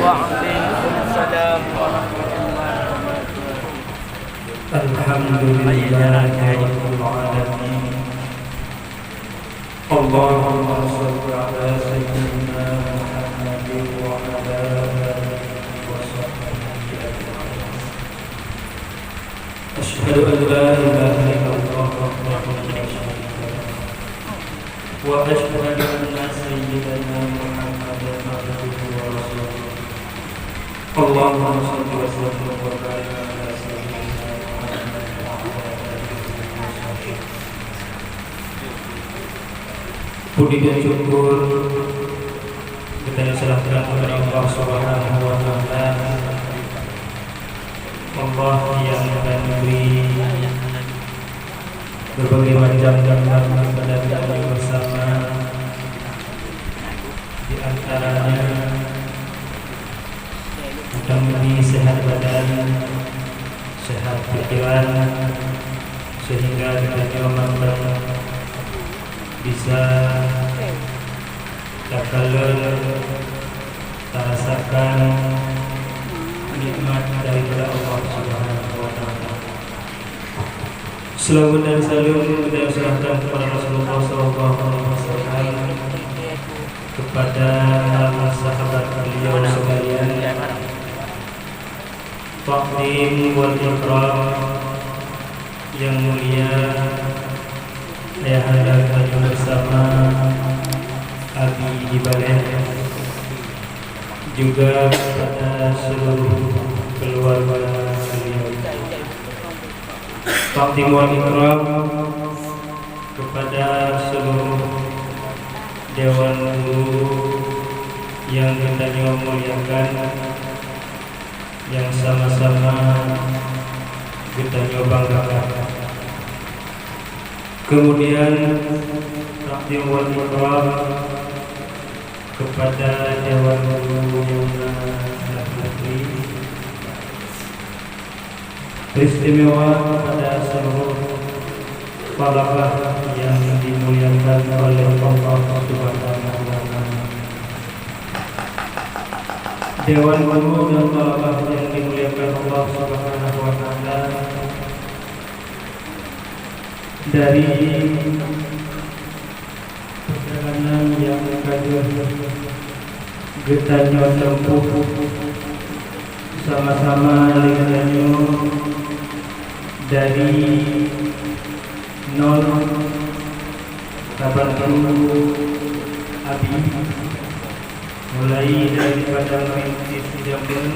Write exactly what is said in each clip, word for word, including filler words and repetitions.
Waalaikumsalam warahmatullahi wabarakatuh. Alhamdulillahirabbil alamin. Allahumma shalli ala sayyidina Muhammadin wa ala alihi wa sahbihi ajma'in. Asyhadu an la ilaha illallah wahdahu la syarika lah. Wa asyhadu anna sayyidana Muhammadan abduhu wa rasuluh. Allahumma shalli wa sallim wa barik ala sayyidina Muhammad wa ala alihi wa sahbihi. Puji dan syukur kita serahkan kepada Allah Subhanahu wa Ta'ala. Allah yang memberi berbagai macam nikmat kepada kita bersama, di antaranya kita memberi sehat badan, sehat pikiran, sehingga kita nyoe mantong bisa takalon, tarasakan nikmat daripada Allah Subhanahu wa Ta'ala. Selawat dan salam kita serahkan kepada Rasulullah sallallahu alaihi wasallam, kepada sahabat beliau sekalian. Takdim wal ikram yang mulia, ayahanda kami bersama Abi di Balen, juga kepada seluruh keluarga beliau. Takdim wal ikram kepada seluruh dewan guru yang geutanyoe muliakan, yang sama-sama geutanyoe banggakan. Kemudian, takdim wal ikram kepada dewan guru yang na laki-laki, teristimewa kepada seluruh thalabah yang dimuliakan oleh Allah Subhanahu wa Ta'ala. Dewan guru dan thalabah yang dimuliakan Allah Subhanahu wa Ta'ala, dari perjalanan nyang ka lheueh geutanyoe tempuh sama-sama lé geutanyoe dari nol saban teuma, Abi, mulai daripada merintis jameun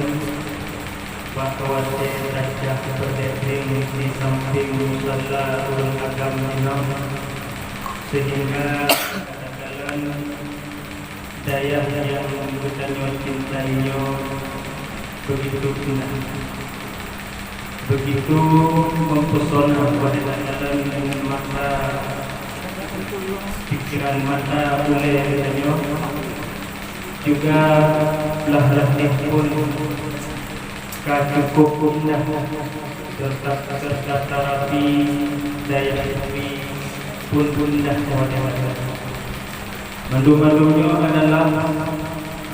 bak watèe tajak beudedeng di sampéng musala ureueng agam jinoe, sehingga takalon dayah nyang geutanyoe cintai nyoe begitu indah, begitu mempesona watèe takalon deungon mata pikiran, mata ulèe geutanyoe, juga blah langèt pun ka cukup indah, serta, serta tarapi dayah nyoe pun indah watèe-watèe. Mandum-mandum nyoe adalah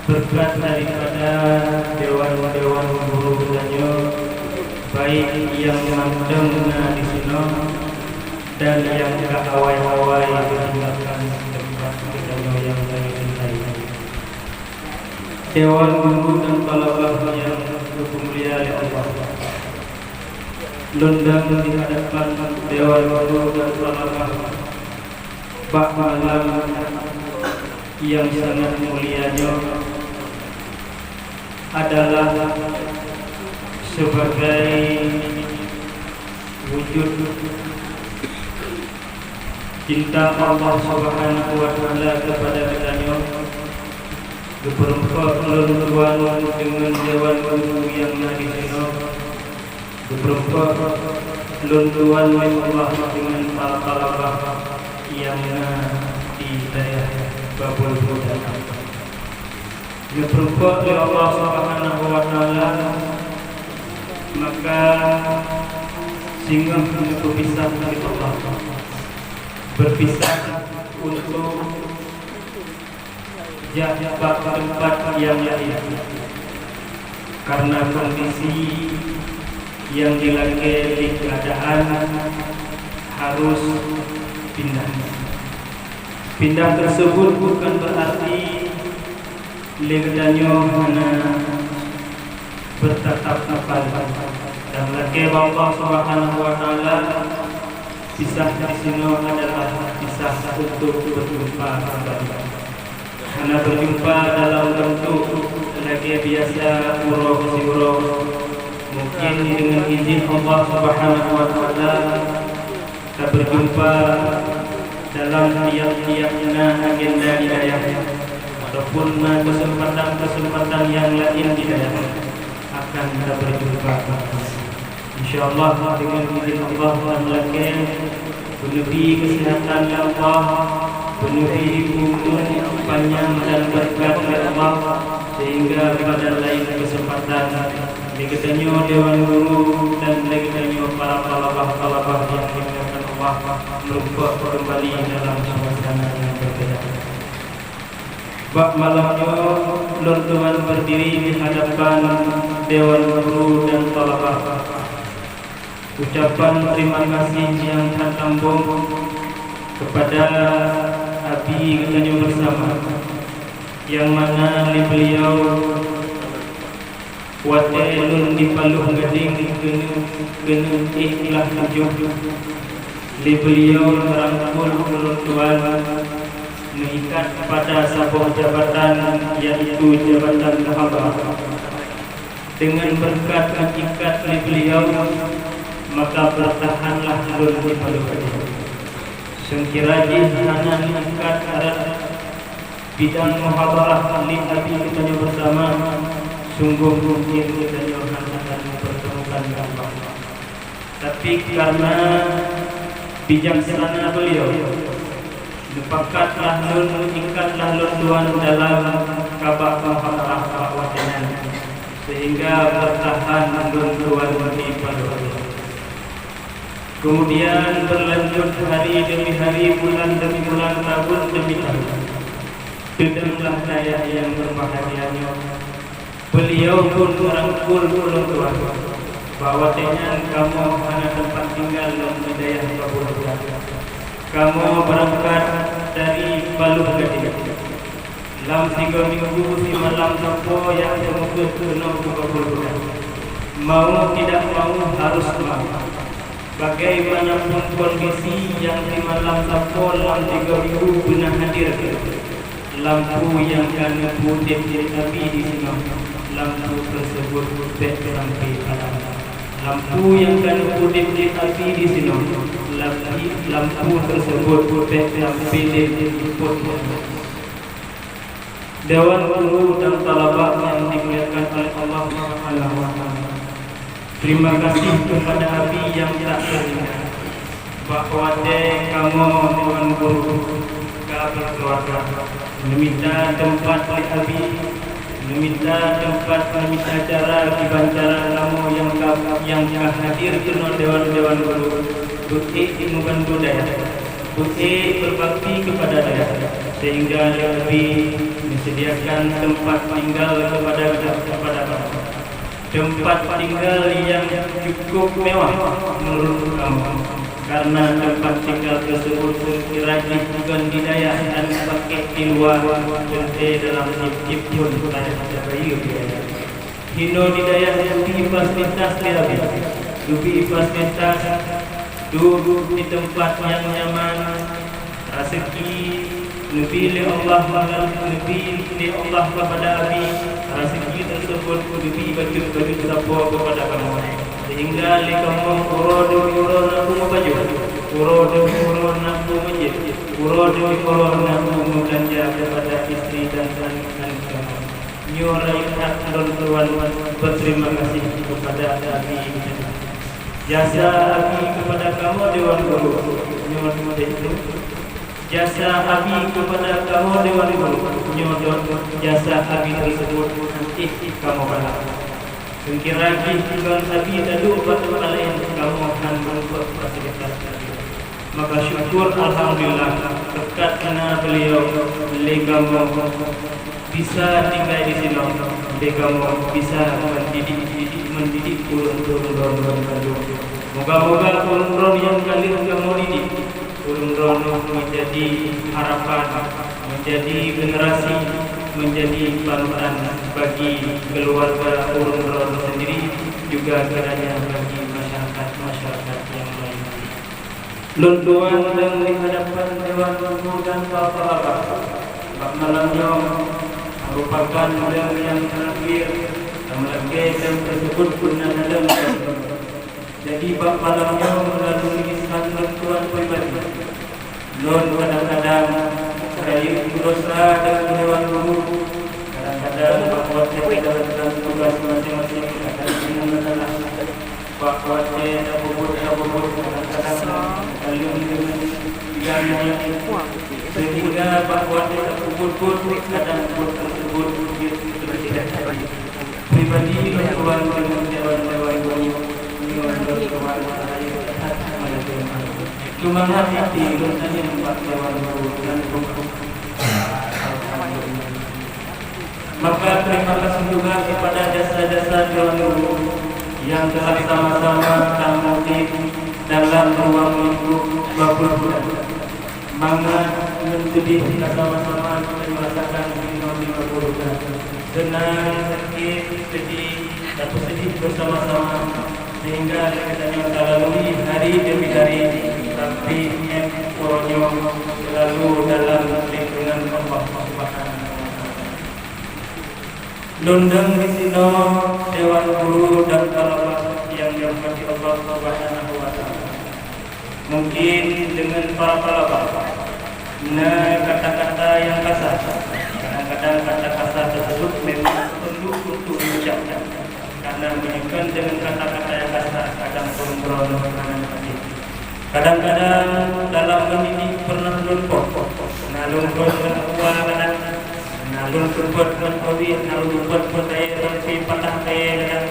beureukat daripada dewan-dewan guru geutanyoe, baik nyang mantong na disinoe dan nyang ka awai-awai geutinggalkan teumpat geutanyoe nyang tanyoe cintai. Dewan guru dan thalabah nyang geupeumulia lé Allah. Lôn dong di hadapan dewan guru dan thalabah bak malam nyang sangat mulia nyoe adalah sebagai wujud cinta Allah Subhanahu wa Ta'ala kepada geutanyoe. Geupeureumpok lôn tuan deungon dewan guru nyang na disinoe. Geupeureumpok lôn tuan lé Allah deungon para thalabah nyang na di dayah Babul Huda. Geupeureumpok lé Allah Subhanahu wa Ta'ala, maka singoh neupeupisah lé Allah. Beurpisah untuk jak bak teumpat nyang laén. Karena kondisi yang dilakée di keadaan harus pindah. Pindah tersebut bukan berarti lé geutanyoe hana bertatap muka dan lakée bak Allah Subhanahu wa Taala, pisah di sinoe adalah pisah untuk berjumpa kembali. Hana berjumpa dalam bentuk lagée biasa uroe siuroe. Mungkin dengan izin Allah Subhanahu wa Taala, kita berjumpa dalam tiap-tiap na agenda di dayah ataupun na kesempatan-kesempatan yang lain di dayah akan kita berjumpa. Insya Allah, dengan izin Allah dan lakée, peuneubi kesehatan lé Allah, peuneubi umur panjang dan berkat lé Allah, sehingga pada lain kesempatan lé geutanyoe dewan guru dan lé geutanyoe para thalabah-thalabah yang dimuliakan Allah merumpok kembali dalam suasana yang berbeda. Bak malam nyoe lôn tuan berdiri di hadapan dewan guru dan thalabah. Ucapan terima kasih nyang that lambông kepada Abi geutanyoe bersama, yang mana lé beliau watée lôn di Paloh Gadeng keuneuk, keuneuk ék blaih tujoh, lé beliau meurangkul ulôn tuan meuikat pada saboh jabatan, yaitu jabatan muhadharah. Dengan berkat meuikat lé beliau, maka bertahanlah lôn di Paloh Gadeng. Seukira jih hana neuikat rot bidang muhadharah lé Abi geutanyoe bersama, sunggoh mungkin geutanyoe hana akan meupeurteumukan lé Allah. Tapi karena bijaksana beliau, neupakatlah lôn, ikatlah lôn tuan dalam kabak muhadharah bak watée nyan, sehingga bertahan lôn tuan di Paloh. Kemudian berlanjut hari demi hari, bulan demi bulan, tahun demi tahun. Teudonglah dayah nyang berbahagia nyoe. Beliau pun meurangkul ulôn tuan. Bak watée nyan kamoe hana teumpat tinggal lom di dayah Paloh Gadeng. Kamoe beurangkat dari Paloh Gadeng. Lam sigoe minggu simalam sapoe nyang teumeukeuh keunoe keu Paloh Gadeng. Mau tidak mau harus mau. Bagaimanapun kondisi nyang simalam sapoe lam sigoe minggu beuna hadir keunoe. Lampu nyang ka neupeuudeb lé Abi disinoe, lampu tersebut bék sampai padam. Lampu nyang ka neupeuudeb lé Abi disinoe, lampu, lampu tersebut bék sampai lé jipot. Dewan guru dan thalabah yang dimuliakan oleh Allah Subhanahu wa Taala. Terima kasih kepada Abi yang tak terhingga. Bak watée kamoe dewan guru ka berkeluarga, neumita teumpat lé Abi, neumita teumpat, neumita cara kiban cara kamoe nyang ka, nyang ka hadir keunoe dewan-dewan guru, beuék meubantu dayah, beuék berbakti kepada dayah, sehingga lé Abi meusediakan teumpat tinggal kepada, kepada kamoe. Teumpat tinggal nyang cukup mewah meunurot kamoe, karena teumpat tinggal teusebut seukira jih kon di dayah dan pakék di luwa, teuntée dalam tieb-tieb thon ka tabayeue biaya. Hinoe di dayah geubri fasilitas lé Abi, geubri fasilitas duek di teumpat nyang nyaman, raseuki neubi lé Allah, neubi lé Allah kepada Abi, raseuki teusebut neubi bacut-bacut sapoe kepada kamoe, sehingga lé kamoe uroe demi uroe na peue meupajoh, uroe demi uroe na peue meujeuet, uroe demi uroe na peue meubeulanja kepada istri dan aneuk-aneuk kamoe. Nyoe rayeuk that lôn tuan berterima kasih kepada Abi. Jasa Abi kepada kamoe dewan guru nyoe deuh. Jasa Abi kepada kamoe dewan guru nyoe deuh. Jasa Abi teusebut hantéh kamoe balas. Seukira jih kon Abi taduek bak teumpat laén, kamoe han meurumpok fasilitas. Maka syukur alhamdulillah, beureukat na beliau lé kamoe bisa tinggai disinoe, Kamoe bisa mendidik, didik, mendidik ureueng-ureueng droeneuh bandum. Moga-moga ureueng droeneuh nyang ka lheueh kamoe didik, ureueng droeneuh menjadi harapan, menjadi generasi, menjadi panutan bagi keluarga ureueng droeneuh sendiri, juga kiranya bagi masyarakat-masyarakat yang lain. Lôn tuan dan di hadapan Dewan Guru dan para thalabah, bak malam nyoe merupakan malam yang terakhir, dan meulakée dan tersebut pun na dalam. Jadi, bak malam nyoe melalui lisan lôn tuan pribadi, lôn kadang-kadang rayeuk dosa dan Dewan Guru, kadang-kadang bak watée dalam tugas masing-masing, kadang-kadang bak watée tapeubuet-tapeubuet, kadang-kadang takalon deungon pikiran nyang laén. Sehingga bak watée tapeubuet-buet, kadang buet tersebut jeuet keu tidak jadi. Pribadi lôn tuan deungon dewan-dewan nyoe, nyoe lôn tuan rayeuk that meulakée. Seumangat até lôn tanyong bak dewan guru dan guru. Maka terima kasih juga kepada jasa-jasa Dewan Guru yang telah sama-sama kami dalam ruang lingkup dua puluh bulan. Mangat ngon seudeh ka sama-sama kita merasakan lima puluh bulan. Senang, sakit, sedih, tapi sedih bersama-sama. Sehingga kita nyoe talalui hari demi hari, tapi nyang uroe nyoe selalu dalam lindungan Allah Subhanahu wa Taala. Lôn dong disinoe dewan guru dan thalabah nyang dirahmati Allah Subhanahu wa Taala. Mungkin deungon para thalabah na kata-kata nyang kasar. Kadang-kadang kata kasar tersebut memang perlu untuk diucapkan. Karena meunyoe kon deungon kata-kata nyang kasar, kadang pun droeneuh hana meuhadé. Kadang-kadang dalam mendidik pernah lôn poh. Na lôn poh ngon ua kadang, na lôn seupôt ngon kawin, na lôn seupôt ngon kayée sampoe patah kayée kadang.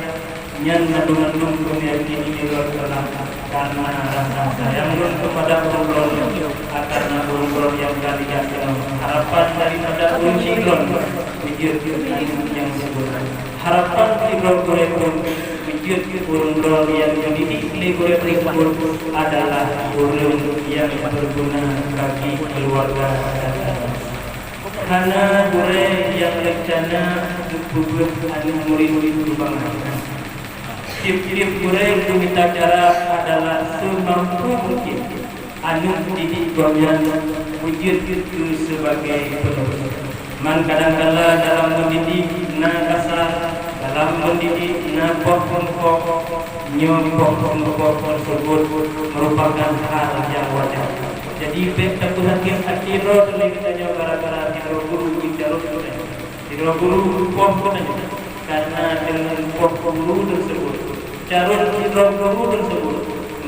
Nyan mandum-mandum keuneuk jimiyueb lôn pernah karena rasa sayang lôn kepada ureueng droeneuh, karena ureueng droeneuh nyang ka lheueh jeuet. Harapan daripada ureueng syik lôn, beujeuet keu aneuk nyang sempurna. Harapan sidroe gurée pun beujeuet keu ureueng droe nyang geudidik lé gurée tersebut adalah ureueng nyang berguna bagi keluarga dan agama. Hana gurée nyang reuncana geupeubeuet aneuk murit-murit geubangai. Tieb-tieb gurée geumita cara adalah seumampu mungkin. Aneuk didik gobnyan beujeuet keu sebagai penerus. Man kadang kala dalam mendidik na kasar, dalam mendidik na poh meupok, nyoe poh meupok tersebut merupakan hal nyang wajar. Jadi, bék tapeuhatian até droe lé geutanyoe gara-gara sidroe guru jicarôt geutanyoe. Sidroe guru geupoh geutanyoe. Karena deungon poh guru tersebut, carôt sidroe guru tersebut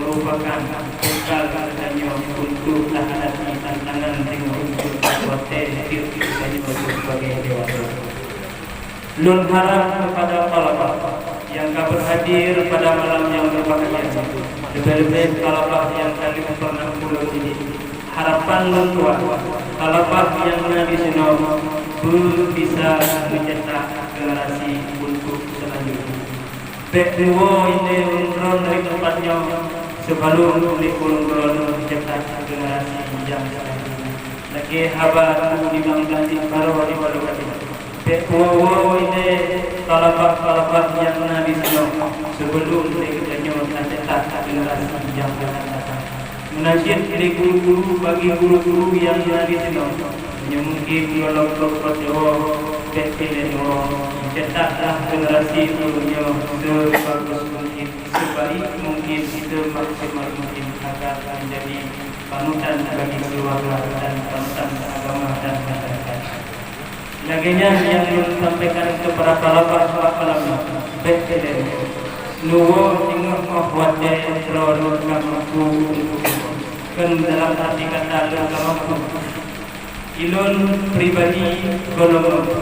merupakan bekal geutanyoe untuk menghadapi tantangan deungon untuk watée geutanyoe sebagai dewasa. Lôn harap kepada thalabah nyang ka berhadir pada malam nyang berbahagia, leubeh-leubeh thalabah nyang ka lheueh pernah ulôn didik. Harapan lôn tuan, thalabah nyang na disinoe beubisa meucetak generasi untuk selanjutnya. Bék neuwoe ilée ureueng droe dari teumpat nyoe, sibalom lé ureueng droe meucetak generasi nyang selanjutnya. Lagée haba tu di Bang Gandhi baroe di Balukatin. Bék woe-woe ilée thalabah-thalabah nyang na disinoe, sibalom lé geutanyoe tacetak generasi nyang akan datang. Meunan cit lé guru-guru bagi guru-guru nyang na disinoe. Meunyoe mungkin gohlom trok bak Jawoe, bék ilée neuwoe, cetaklah generasi ureueng nyoe sebagus mungkin, sebaik mungkin, semaksimal mungkin agar menjadi panutan bagi keluarga dan panutan agama dan masyarakat. Lagée nyan nyang lôn sampaikan kepada thalabah bak malam nyoe, bék ilée neuwoe singoh óh watée droe lôn ka mampu untuk kon dalam arti kata lôn ka mampu. Ilôn pribadi gohlom mampu,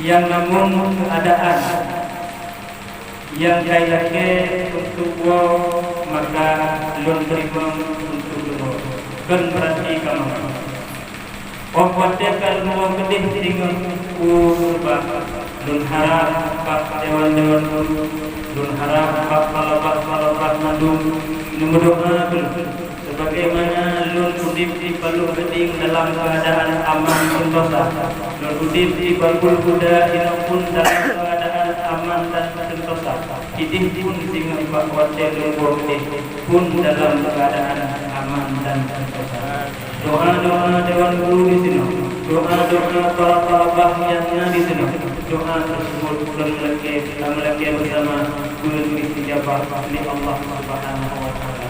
nyang namun keuadaan nyang kai lakée untuk woe, maka lôn teurimong untuk lôn woe, kon beurati ka mampu. Óh watée ka lôn woe keudeh singoh u Sumba, Lôn harab bak dewan-dewan guru, lôn harab bak palabah-palabah mandum, neumeudoa keu lôn. Sebagaimana lôn udeb di Paloh Gadeng dalam keuadaan aman sentosa, lôn udeb di Babul Huda inoe pun dalam keuadaan aman dan sentosa. Ideh pun singoh bak watée lôn woe keudeh pun dalam keuadaan aman dan sentosa. Doa-doa dewan guru di sinoe, doa-doa para palabah nyang na di sinoe, doa tersebut lôn lakée, lôn lakée beusama keu istijabah lé Allah Subhanahu wa Taala.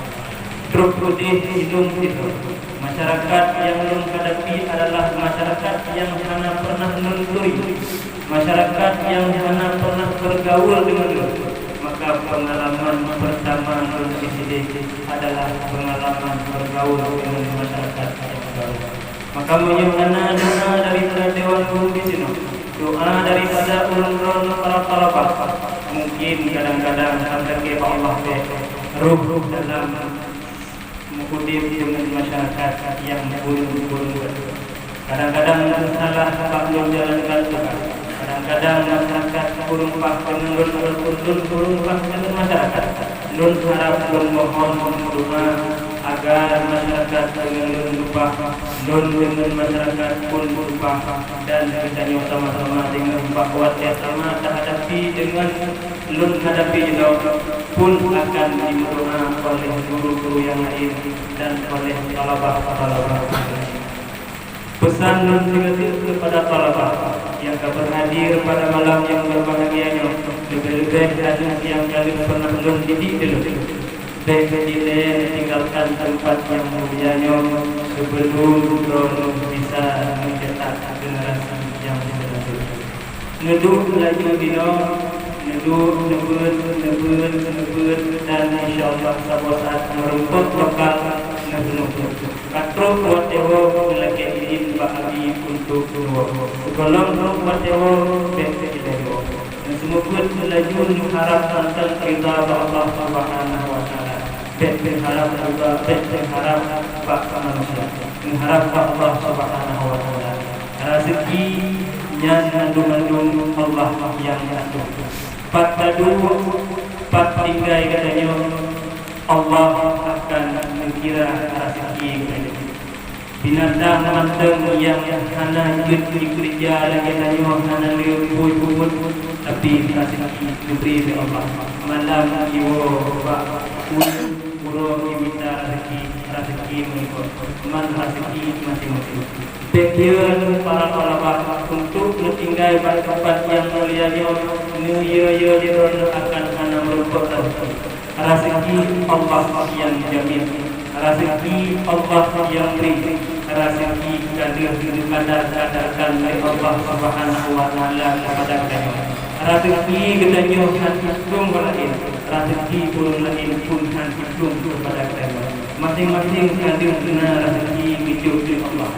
Trok udeh inong sinoe, masyarakat nyang lôn hadapi adalah masyarakat nyang hana pernah lôn turi. Masyarakat nyang hana pernah bergaul deungon lôn, maka peungalaman peurtama lôn di sideh adalah peungalaman bergaul deungon masyarakat nyang baru. Maka meunyoe hana doa daripada dewan guru di sinoe, doa daripada ureuëng droeneuh para thalabah, mungkin kadang-kadang hana geuba Allah teuh roh dalam meuudeb deungon masyarakat nyang ureuëng-ureuëng. Kadang-kadang salah bak lôn jalankan tugas. Kadang-kadang masyarakat ureuëng paih deungon lôn ataupun lôn ureuëng paih deungon masyarakat. Lôn harab, lôn mohon, lôn meudoa agar masyarakat deungon lôn lumpah, lôn deungon masyarakat pun lumpah, dan geutanyoe sama-sama deungon bak watée sama tahadapi deungon lôn hadapi jinoe pun akan jimeudoa oleh guru-guru nyang laén dan oleh thalabah-thalabah nyang laén. Peusan lôn sigoe teuk keupada thalabah nyang ka beuhadir pada malam nyang beubahgia nyoe, leubeh-leubeh aneuk nyang ka lheueh pernah lôn didik dulu. Bék dilée tinggalkan teumpat nyang mulia nyoe seubeulom droeneuh bisa meucetak generasi nyang meulanjut. Neuduek laju binoe, neuduek neubeuet, neubeuet, neubeuet, dan insya Allah saboh saat meurumpok lokal neupeuneuh. Ka trok watée woe, neulakée idin bak Abi untuk neuwoe. Sigohlom trok watée woe, bék ilée woe. Neuseumeubeuet laju neuharab mantong ridha bak Allah Subhanahu wa Taala. Bék neuharab ridha, bék neuharab bak manusia. Neuharab bak Allah Subhanahu wa Taala. Raseuki nyan mandum-mandum Allah nyang atur. Pat taduek, pat tinggai geutanyoe, Allah akan meukira raseuki geutanyoe. Binatang mantong nyang hana jeuet jikeureuja lagée tanyoe hana lé pui buet, tapi raseuki geubri lé Allah. Malam jiwoe bak uroe jimita raseuki, raseuki meulikot, man raseuki maséng-maséng. Bék yue para thalabah untuk neutinggai bak teumpat nyang mulia nyoe, neuyue-yue lé droeneuh akan hana meurumpok raseuki. Raseuki Allah nyang jamin, raseuki Allah nyang bri, raseuki ka lheueh geukadar-kadarkan lé Allah Subhanahu wa Taala keupada geutanyoe. Raseuki geutanyoe hana jiteupeue ureuëng laén, raseuki ureuëng laén pun hana jiteupeue keupada geutanyoe. Maséng-maséng ka lheueh na raseuki geujok lé Allah.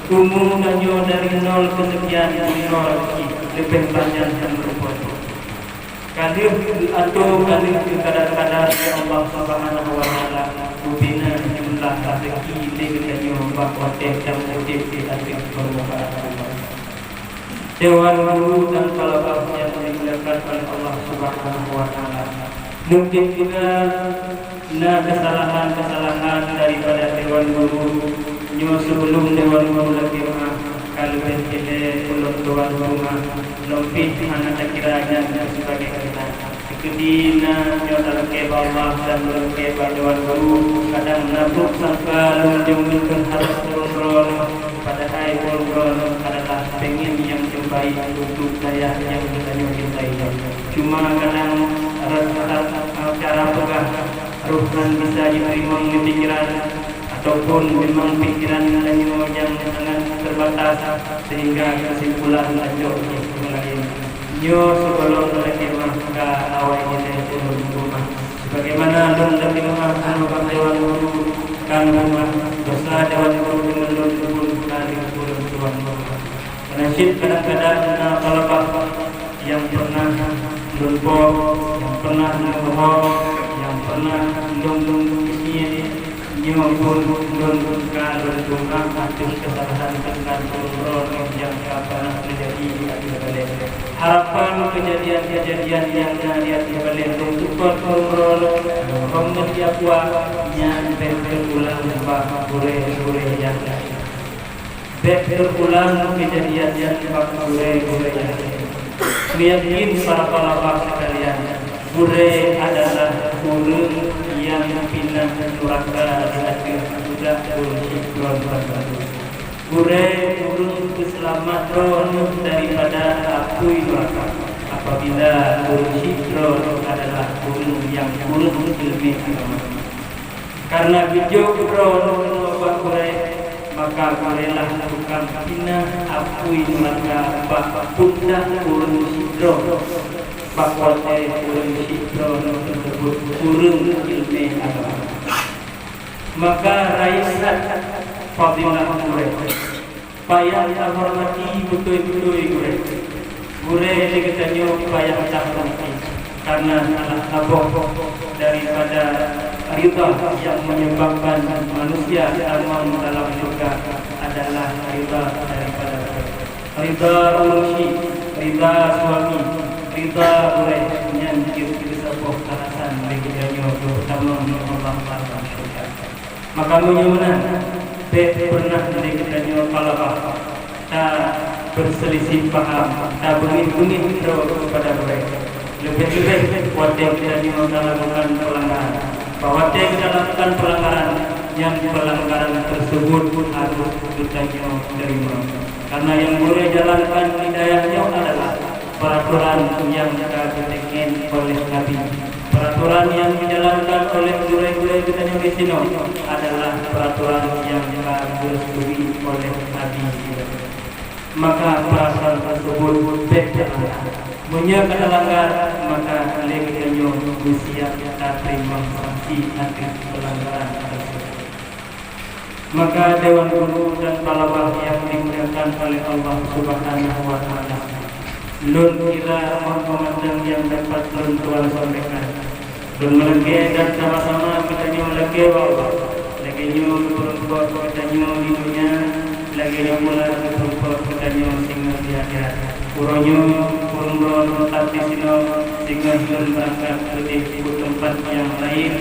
Umu tanyoe dari nol keu seukian, nyoe raseuki leubeh banyak dan meurumpok. Ka lheueh geuatoe, ka lheueh geukadar-kadar lé Allah Subhanahu wa Taala, bubena jumlah raseuki lé geutanyoe bak watée tanyoe udeb di ateueh peurmukaan bumoe. Dewan guru dan thalabah nyang dimuliakan oleh Allah Subhanahu wa Taala. Mungkin juga na kesalahan-kesalahan daripada dewan guru. Nyoe sebelum dewan guru lakée meu'ah, ka leubeh ilée ulôn tuan rumah, lom pih hana takira nyan sebagai keunan. Keudina nyoe talakée bak Allah dan talakée bak dewan guru, kadang na brok sangka lôn deungon keu hareuem droeneuh, padahai droeneuh adalah pengen nyang terbaik untuk dayah nyang geutanyoe cintai. Cuma kadang rasa, cara peugah roh nyan bisa jiteurimong lé pikeran, ataupun memang pikeran tanyoe nyang sangat terbatas, sehingga kesimpulan tanyoe jih laén. Nyoe sigohlom lagée meu'ah ka awai ilée ulôn rumoh. Sebagaimana lôn lagée meu'ah aneuk bak dewan guru ka rumoh, dosa dewan guru deungon lôn pun ka lheueh ulôn tuan rumoh. Karena cit kadang-kadang na thalabah nyang pernah lôn po, nyang pernah lôn ho, nyang pernah lôn, lôn keusiet, Nyoe pun lôn ka lôn tuha ateueh keusalahan teuka ureuëng droeneuh nyang ka pernah teujadi di ateueh balée. Harapan keujadian-keujadian nyang na di ateueh balée lôn tukot ureuëng droeneuh, lôn meuseutia nyan bék teuulang bak gurée-gurée nyang laén. Bék teuulang keujadian nyan bak gurée-gurée nyang laén. Meuyakin para thalabah sekalian, gurée adalah ureuëng nyang pinah nuraka di ateueh budak ureuëng sidroe banmandum. Gurée ureuëng peuseulamat droeneuh daripada apui nuraka apabila ureuëng sidroe adalah ureuëng nyang kureueng ileumé agama. Kareuna geujok droeneuh keunoe bak gurée, maka gurée lah tukang pinah apui nuraka bak pundak ureuëng sidroe, bak watée ureuëng sidroe teuseubut kureueng ileumé agama. Maka rayeuk that fadhilah gurée. Payah tahormati beutôi-beutôi gurée. Gurée lé geutanyoe payah tahormati, kareuna salah saboh daripada ridha nyang menyebabkan manusia tamong dalam syeuruga adalah ridha daripada gurée. Ridha ureuëng syik, ridha suami, ridha gurée, nyan jeuet keu saboh alasan lé geutanyoe geutamong lé Allah dalam syeuruga. Maka meunyoe meunan, bék peureunah lé geutanyoe thalabah tabeurseulisieh paham, tabeungéh-beungéh droe keupada gurée. Leubeh-leubeh watée geutanyoe talakukan peulanggaran. Bak watée geutanyoe talakukan peulanggaran, nyan peulanggaran teuseubut harôh geutanyoe teurimong. Kareuna nyang gurée jalankan di dayah nyoe adalah peuratoran nyang ka geuteken oleh Nabi. Peuratoran nyang jijalankan oleh gurée-gurée geutanyoe di sinoe adalah peuratoran nyang ka geureustui oleh Nabi. Maka peuratoran teuseubut bék teulanggar. Meunyoe ka teulanggar, maka lé geutanyoe meusiap tateurimong sanksi ateueh peulanggaran teuseubut. Maka dewan guru dan thalabah nyang dimuliakan oleh Allah Subhanahu wa Taala, lôn kira ngon peumandang nyang dapat lôn tuan sampaikan. Lôn meulakée dan sama-sama geutanyoe lakée bak Allah. Lagée nyoe geupeurumpok geutanyoe di donya, lagée nyoe pula geupeurumpok geutanyoe singoh di akhirat. Uroe nyoe, ureuëng droe teutap di sinoe, singoh lôn beurangkat keudeh u teumpat nyang laén.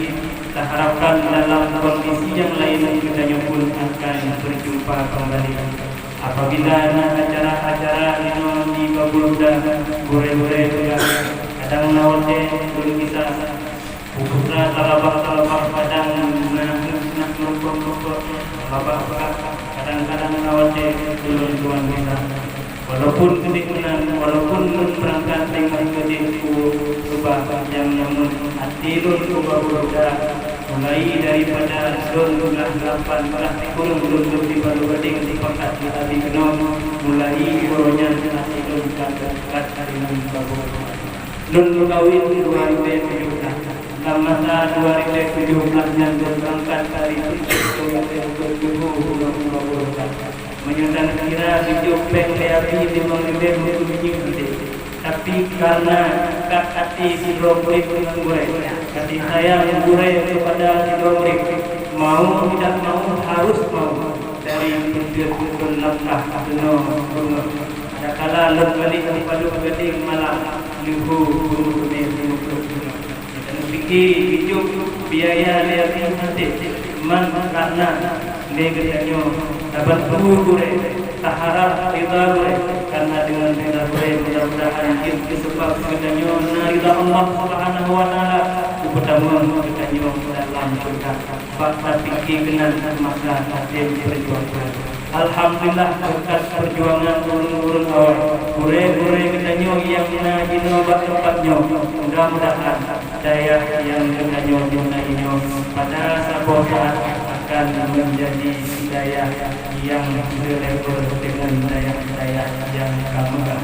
Taharapkan dalam kondisi nyang laén geutanyoe pun akan beujumpa keumbali. Apabila na acara-acara inoe di Babulda, gurée-gurée peugah, kadang na watée lôn gisa, putra thalabah-thalabah kadang na, na meureumpok-reumpok, thalabah peugah, kadang-kadang na watée lôn tuan gisa. Walaupun keudeh meunan, walaupun lôn beurangkat singoh keudeh u Tuba nyang nyamun até lôn u Babulda, mulai daripada lôn geulah lapan blah sikureueng lôn deuh di Balo Gadeng sipakat di Abi keunoe, mulai uroe nyan até lôn ka teukat deungon Babulda. Lôn meukawen dua ribée tujoh blah. Lam masa dua ribée tujoh blah nyan lôn beurangkat dari Peureulée Teungku Teungku Teungku Teungku Babulda. Meunyoe taneukira tujoh péng lé Abi limong ribée meukeunyoe udeb. Tapi kareuna kat até sidroe murit ngon gurée, kasih sayang gurée keupada sidroe murit, mau tidak mau harus mau dari peue-peue langkah keunoe beungoh. Adakala lôn balek u Padub Gadeng malam, leuhô guru keuneuk meunyoe. Taneupike jijok biaya lé Abi maté, man kareuna lé geutanyoe tabantu gurée, taharab ridha gurée, kareuna deungon ridha gurée mudah-mudahan jeuet keu seubab geutanyoe na ridha Allah Subhanahu wa Taala, geupeutamong geutanyoe dalam syeuruga. Bak tapike keunan masa até peujuangan. Alhamdulillah, beureukat peujuangan ureuëng-ureuëng awai, gurée-gurée geutanyoe nyang na jinoe bak teumpat nyoe, mudah-mudahan dayah nyang geutanyoe tinggai nyoe pada saboh saát akan meunjadi dayah nyang seulevel deungon dayah-dayah nyang ka meugah.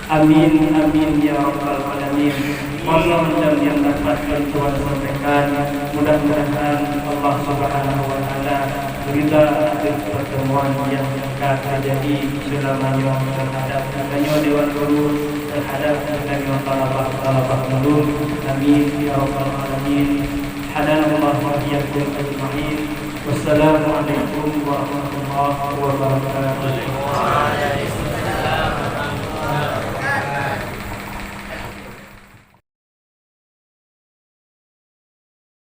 Amin, amin, ya rabbal alamin. Nyoe mantong nyang dapat lôn tuan sampaikan. Mudah-mudahan Allah Subhanahu wa Taala ridha atas pertemuan nyang ka teujadi seulama nyoe teuhadap geutanyoe dewan guru, teuhadap geutanyoe thalabah-thalabah ulôn. Amin, ya rabbal alamin. Hadanallahu wa iyyakum أجمعين. والسلام عليكم ورحمة الله وبركاته.